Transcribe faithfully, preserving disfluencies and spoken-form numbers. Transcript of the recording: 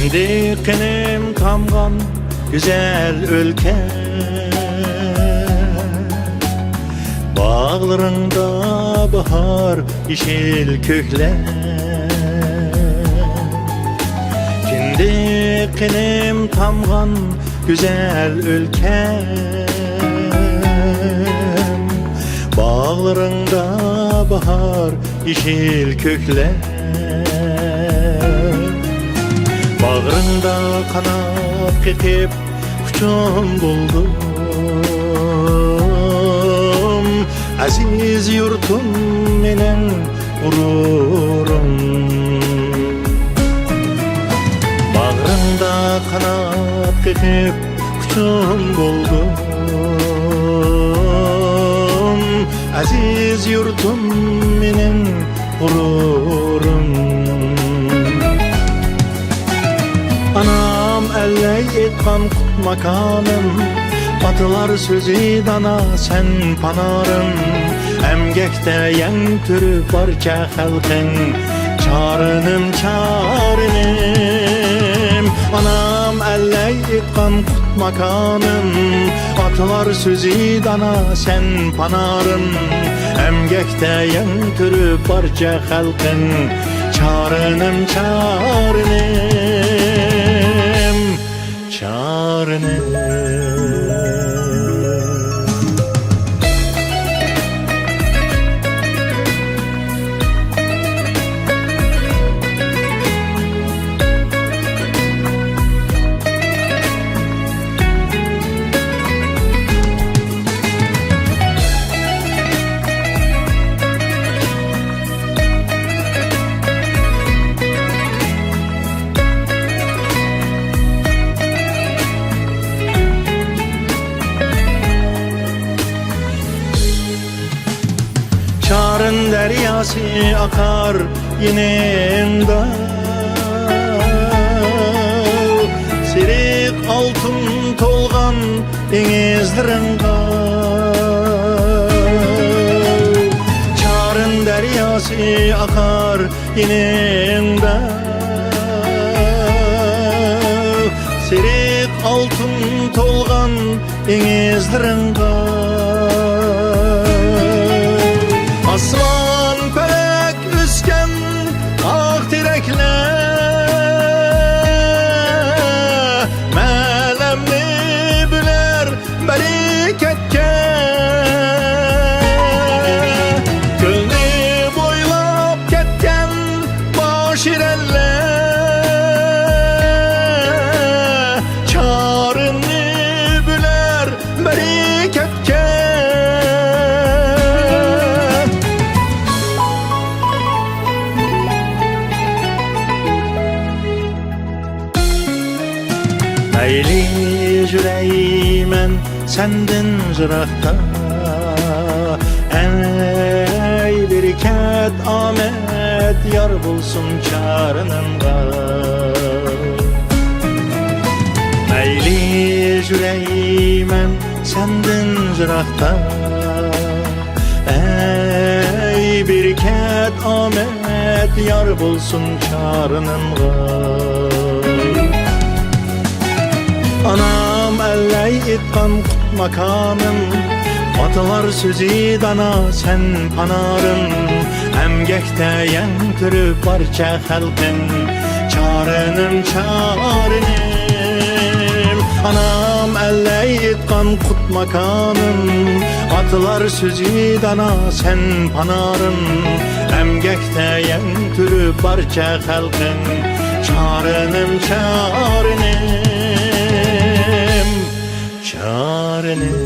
كىندىك قېنىم تامغان گۈزەل ئۆلكەم، باغلىرىڭدا باھار، يېشىل كۆكلەم. كىندىك قېنىم تامغان گۈزەل ئۆلكەم، باغلىرىڭدا باھار، يېشىل كۆكلەم. باغرىڭدا قانات قېقىپ ئۇچۇم بولدۇم، ئەزىز يۇرتۇم مېنىڭ غۇرۇرۇم. باغرىڭدا قانات قېقىپ ئۇچۇم بولدۇم، ئەزىز يۇرتۇم مېنىڭ غۇرۇرۇم. ئانام ئەللەي ئېيتقان قۇت ماكانىم، ئاتىلار سۆزى دانا سەن پانارىم. ئەمگەكتە يەڭ تۈرۈپ بارچە خەلقىڭ، چارىنىم، چارىنىم. ئانام ئەللەي ئېيتقان قۇت ماكانىم، ئاتىلار سۆزى دانا سەن پانارىم. ئەمگەكتە يەڭ تۈرۈپ بارچە خەلقىڭ، چارىنىم، چارىنىم، چارىنىم. چارىن دەرياسى ئاقار يېنىڭدا، سېرىق ئالتۇن تولغان دېڭىزلىرىڭغا. چارىن دەرياسى ئاقار يېنىڭدا، سېرىق ئالتۇن تولغان دېڭىزلىرىڭغا. ئاسمان پەلەك ئۆسكەن ئاق تېرەكلەر مەلەمنى بىلەر بەرىكەتكە. كۆلنى بويلاپ كەتكەن ماشىرەللەر چارىنى بىلەر بەرىكەتكە. مەيلى يۈرەيمەن سەندىن يىراقتا، ئەي بىركەت ئامەت يار بولسۇن چارىنىمغا. مەيلى يۈرەيمەن سەندىن يىراقتا، ئەي بىركەت ئامەت يار بولسۇن چارىنىمغا. ئانام ئەللەي ئېيتقان قۇت ماكانىم، ئاتىلار سۆزى دانا سەن پانارىم، ئەمگەكتە يەڭ تۈرۈپ بارچە خەلقىم، چارىنىم، چارىنىم. ئانام ئەللەي ئېيتقان قۇت ماكانىم، ئاتىلار سۆزى دانا سەن پانارىم، ئەمگەكتە يەڭ تۈرۈپ بارچە خەلقىم، چارىنىم، چارىنىم، چارىنىم.